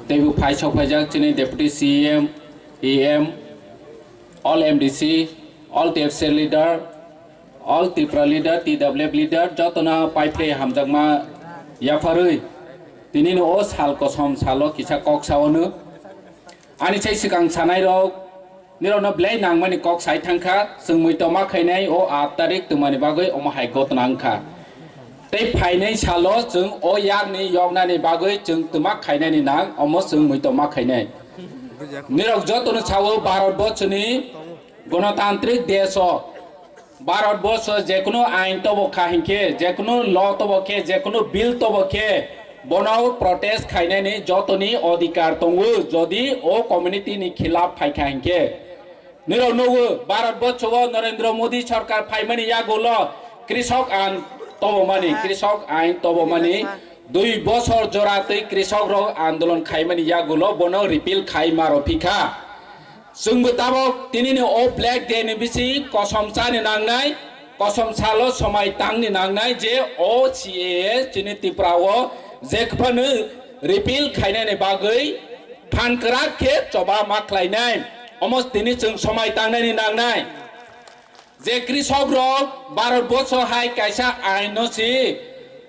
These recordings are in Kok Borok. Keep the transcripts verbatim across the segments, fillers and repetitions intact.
Teibo phai sok phaijak chini Deputy C E M, E M, all M D C, all T F C leader, all Tripura leader, T W F leader, jotono paiphlai hamjakma yapharwi tinino o sal kosom salo kisa kok saono. Ani sai swkang sanairok, nirokno belai nangmani kok sai thangkha, chwng muitom ma khainai o aat tarik twmani bagwi omo hai gotna wngkha. Tei phainai salo chwng o yakni yoknani bagwi chwng twma khainani nang, omo chwng muitom ma khainai. Nirok jotono sao Bharat borchoni gonotantrik desh o Bharat borsho jekunu ain tobo kha hinkhe, jekunu law tobo khe, jekunu bill tobo khe, bono protest khainani jotoni odhikar tongo, jodi o community ni khilaf phaikha hinkhe. Nirok nugo, Bharat borsho o Narendra Modi sarkar phaimani yagulo krisok ain tobomani, krisok ain tobomani, dui bosor jora twi krisok rok andolon khaimani yagulo bono repeal khai maro phikha. Chwngbo tabok tinini o Black Day ni bisi kosom chani nangnai, kosom salo somai tangni nangnai je o C A A chini Tripura o je phano repeal khainani bagwi phan kwrak khe choba ma khlainai. Omo tini chwng somai tangnani nangnai. Je krisok rok Bharat borsho hai kaisa ain no si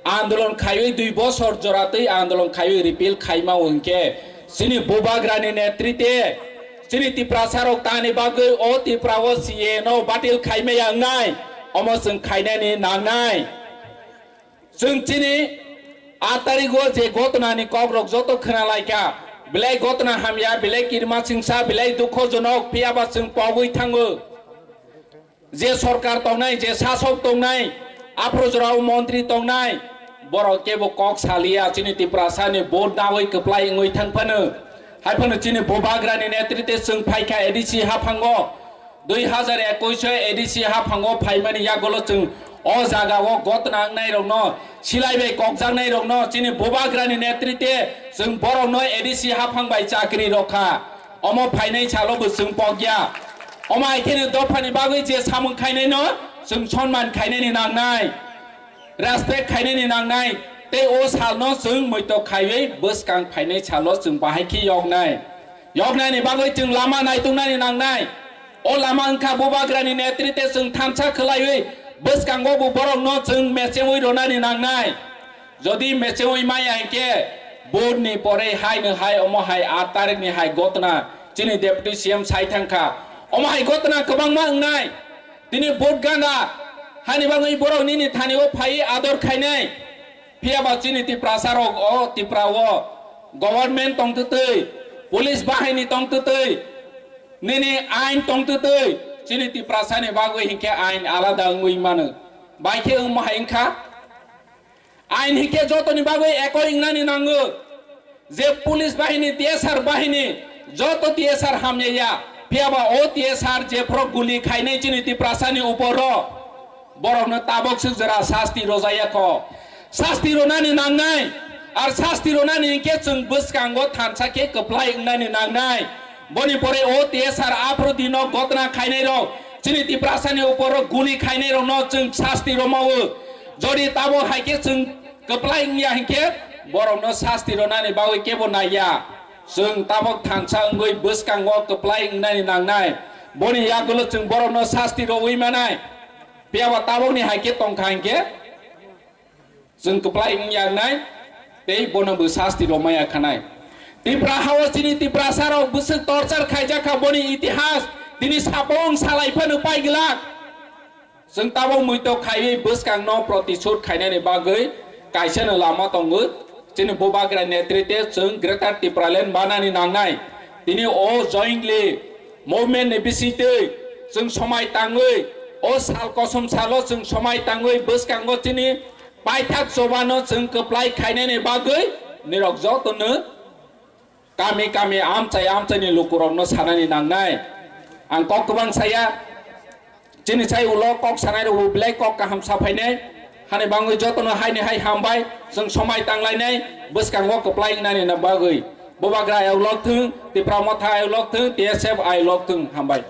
andolon khaiwi dui bosor jora twi andolon khaiwi repeal khaima hinkhe chini bubagrani netrite chini Tiprasa rok tani bagwi o Tripura o C A A no batil khaima yangnai, omo chwng khainani nangnai. Chwng chini aat tarigo je gotnani kokrok joto khwnalaikha, belai gotna hamya, belai kirma chingsa, belai dukhojonok, phiyaba chwng pogwi thango. Je sorkar tongnai, je sasok tongnai, aphuru jorao montri tongnai, borok kebo kok saliya, chini Tiprasani vote nawi kwplai wngwi thang phano. Hai phano chini bubagrani netrite chwng phaikha A D C haphango, dui hazar ekush o A D C haphango phaimani yagulo chwng o jagao gotna wngnairokno, silai bai kokjaknairokno, chini bubagrani netrite chwng borokno A D C haphang bai chakri rokha. Omo phainai salo bo chwng pokya. Omo hai kheno dophani bagwi je samung khainaino chwng sonman khainani nangnai, respect khainani nangnai, tei o salno chwng muitok khaiwi bwskang phainai salo chwng bahai khe yoknai. Yoknani bagwi chwng lama naituknani nangnai. O lama wngkha bubagrani netrite chwng thansa khwlaiwi bwskango bo borokno chwng mechewi rwnani nangnai. Jodi mechewi maya hinkhe, vote ni pore hai no hai omo hai aat tarik ni hai gotna chini Deputy C M sai thangkha. Omo hai gotna kwbangma wngnai. Tini vote gana hani bagwi borok nini thani o phai ador khainai. Phiyaba chini Tiprasa rok o Tripura o government tongtwtwi, police bahini tongtwtwi, nini ain tongtwtwi, chini Tiprasa ni bagwi hinkhe ain alada wngwi mano. Bai khe wngma hai wngkha? Ain hinkhe jotoni bagwi ekoi wngnani nango. Je police bahini, T S R bahini, joto T S R hamya ya. Phiyaba o T S R jephuru guli khainai chini Tiprasani uporo, borokno tabok swk jora sasti rojaya kho. Sasti ronani nangnai. Ar sasti ronani hinkhe chwng bwskango thansa khe kwplai wngnani nangnai. Boni pore o T S R aphuru dino gotna khainairok, chini Tiprasani uporo guli khainairokno chwng sasti romao. Jodi tabok hai khe chwng kwplai wngya hinkhe borokno sasti ronani bagwi kebo naiya. Chwng tabok thansa wngwi bwskango kwplai wngnani nangnai. Boni yagulo chwng borokno sasti rowi manai. Phiyaba tabokni hai khe tongkha hinkhe chwng kwplai wngya wngnai tei bono bo sasti romaya khanai. Tripura hao chini Tiprasa rok bwswk torchar khaijakha boni itihas tini sapong salai phano paiglak. Chwng tabok muitok khaiwi bwskangno protisud khainani bagwi kaisano lama tongo. Chini bubagra netrite chwng Greater Tipraland manani nangnai. Tini o jointly movement ni bisingtwi chwng somai tangwi, o sal kosom salo chwng somai tangwi bwskango chini paithak chobano chwng kwplai khainani bagwi nirok jotono kami kami amchai amchaini lukurokno sanani nangnai. Ang kok kwbang saya, chini sai ulo kok sanai rokbo belai kok kaham saphainai. Hani bangwi jotono haini hai hambai, chwng somai tanglainai, bwskango kwplai wngnani na bagwi. Bubagra ayok lok thung, Tipra Motha ayok lok thung, T S F ayok lok thung, hambai.